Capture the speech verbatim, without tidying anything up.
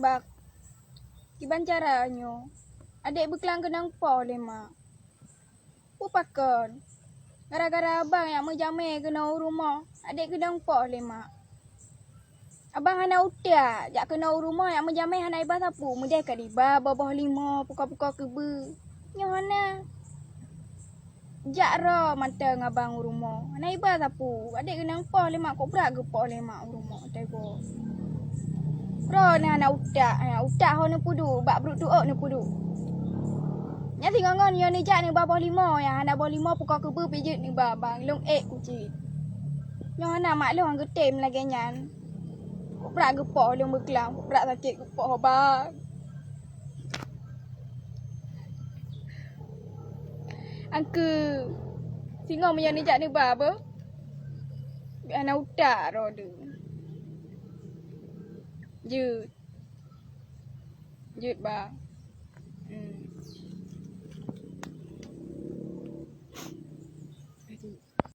Bak, kiban cara nyoe? Adék beuklang keunong poh lé mak. Peue pakon? Gara-gara abang nyang meujamé keunoe u rumoh, adék keunong poh lé mak. Abang hana utak, jak keunoe u rumoh nyang meujamé hana iba sapeue, meudeh ka iba boh-boh limo, pukoe-pukoe keubeue. Nyoe hana. Jak droe mantong abang u rumoh, hana iba sapeue, adék keunong poh lé mak, kok brat geupoh lé mak u rumoh, teugoe. Droeneuh hana utak, hana utak ho neupeuduek, bak brok tuok neupeuduek. Nyan singoh ngon nyoe neujak neuba boh limo, nyang hana boh limo pukoe keubeue pih jeuet neuba bang, lôn ék kucit. Nyoe hana mak lôn geutem lagée nyan. Kok brat geupoh lôn beuklang, kok brat sakét geupoh bang. Angkeue, singoh meunyoe neujak neuba beuh, bèk hana utak droeneuh. Jeuet. Jeuet bang.